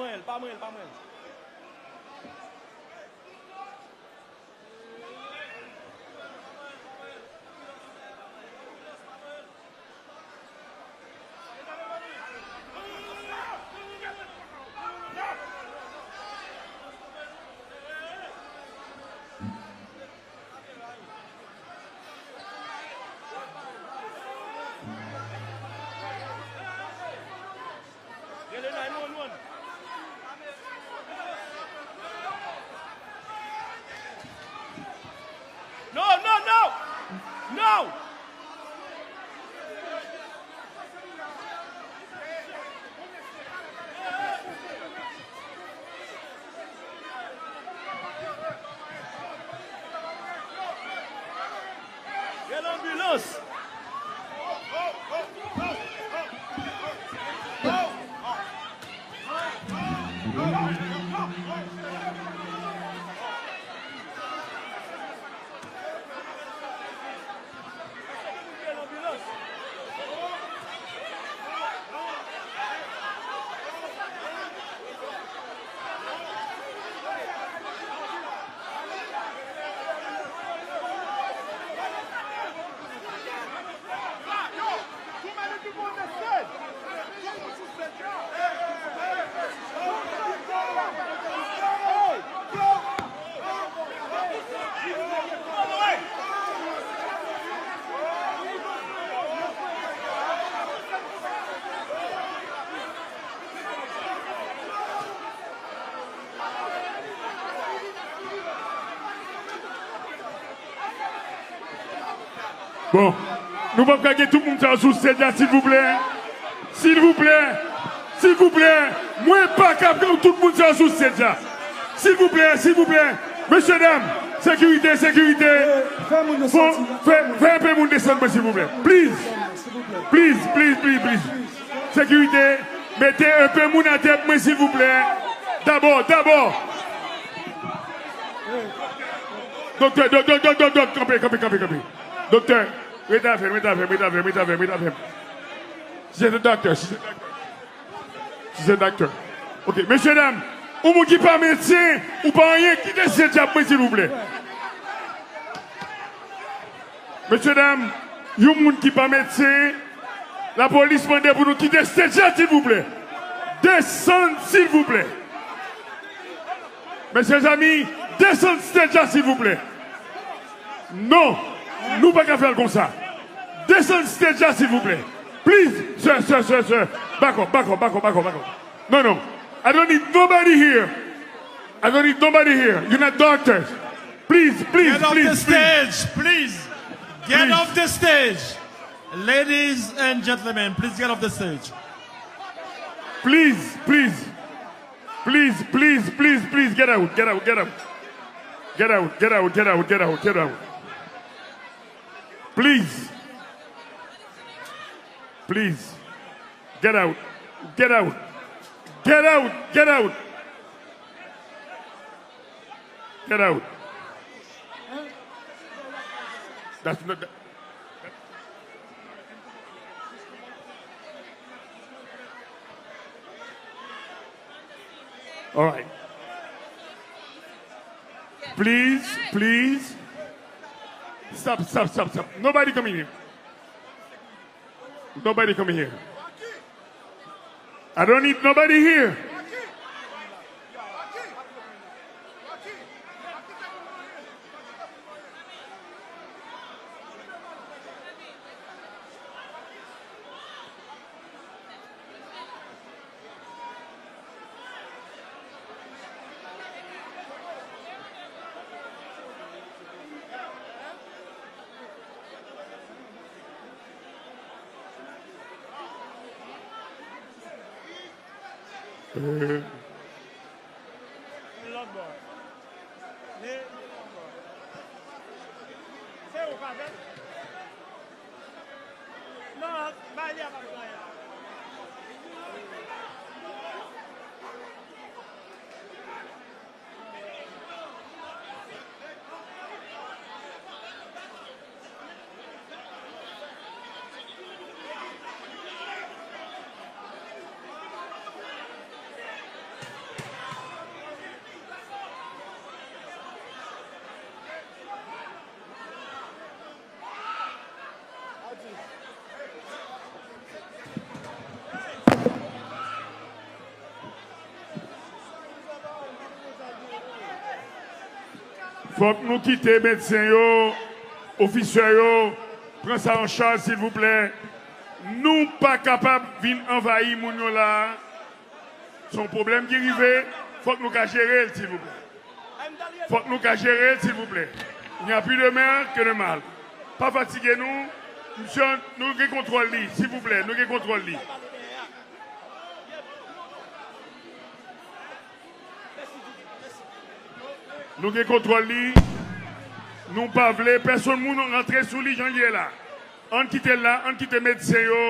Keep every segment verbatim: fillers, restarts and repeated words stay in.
Manyen l, pa manyen l, pa manyen l. Rele nine one one. No, no, no! No! Gen lanbilans. Bon, nou p ap ka gen tout moun sa yo sou stage la, silvouplè. Silvouplè. Silvouplè. Mwen pa ka pran tout moun sa yo sou stage la. Silvouplè, silvouplè. Mesye dam, sekirite, sekirite. Fè moun desann, fè, fè enpe moun desann mwen, silvouplè. Please. Please, please, please, please. Sekirite, mete enpe moun atè pou mwen, silvouplè. Dabò, dabò. Doktè, dòk, dòk, dòk, dòk, dòk, kanpe, kanpe, kanpe, kanpe. Doktè, rete avè m, rete avè m, rete avè m, rete avè m, rete avè m. Si se doktè, si se doktè. Si se doktè. Ok, mesye dam, yon moun ki pa medsen, ou pa anyen, kite stage la pou mwen, silvouplè. Mesye dam, yon moun ki pa medsen, lapolis mande pou nou kite stage la, silvouplè. Desann, silvouplè. Mesyezanmi, desann stage la, silvouplè. Non, nou pa ka fè l konsa. Desann stage la, silvouplè. Please, sir, sir, sir, sir. Back up, back up, back up, back up, back up. Non, non. I don't need nobody here. I don't need nobody here. You're not doctors. Please, please, please, please. Get off the stage, please. Get off the stage. Ladies and gentlemen, please get off the stage. Please, please. Please, please, please, please, get out, get out, get out. Get out, get out, get out, get out, get out. Please. Please. Get out. Get out. Get out, get out. Get out. That's not, that, All right. Please, please. Stop, stop, stop, stop. Nobody come in here. Nobody come in here. I don't need nobody here. Eh. Li lòt bò. Li, li lòt bò. Se ou k avè l? Non, bay li a p ap gen anyen. Fòk nou kite medsen yo, ofisè yo, pran sa an chaj, silvouplè. Nou pa kapab vin anvayi moun yo la a. Se yon pwoblèm ki rive, fòk nou ka jere l, silvouplè. Fòk nou ka jere l, silvouplè. Il n'y a plus de mal que de mal. Pa fatige nou, misye, nou gen kontwòl li, silvouplè, nou gen kontwòl li. Nou gen kontwòl li. Nou pa vle pèsonn moun rantre sou li jan l ye la. Ann kite l la, ann kite medsen yo.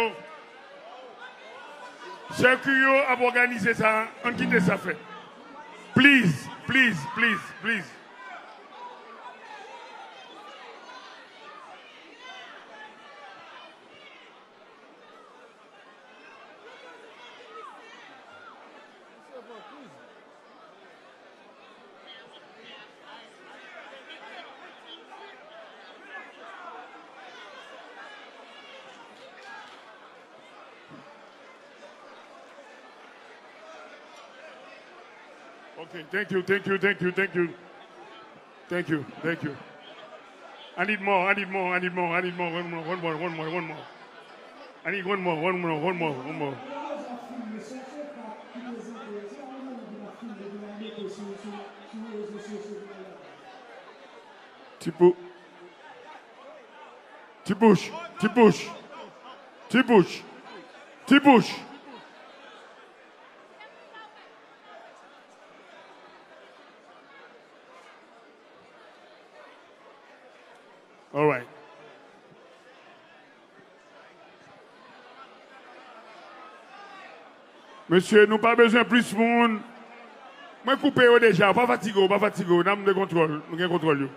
Sèki yo ap òganize sa, ann kite sa fèt. Please, please, please, please. Okay, thank you, thank you, thank you, thank you. Thank you, thank you. I need more, I need more, I need more, I need more. One more, one more, one more, one more. I need one more, one more, one more, one more. Ti pou-, ti bouch, ti bouch, ti bouch, ti bouch. All right. Mesye, nou pa bezwen plis moun. Mwen koupe yo deja. Pa fatige w, pa fatige w. N ap de kontwòl. Nou gen kontwòl yo.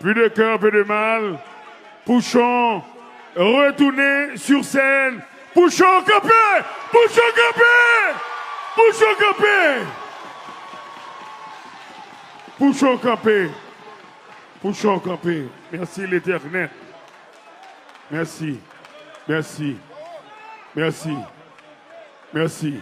Plus de cœur, plus de mal. Pouchon, retounen sur scène. Pouchon kanpe! Pouchon kanpe! Pouchon kanpe! Pouchon kanpe! Pouchon kanpe! Mèsi Letènèl. Mèsi. Mèsi. Mèsi. Mèsi.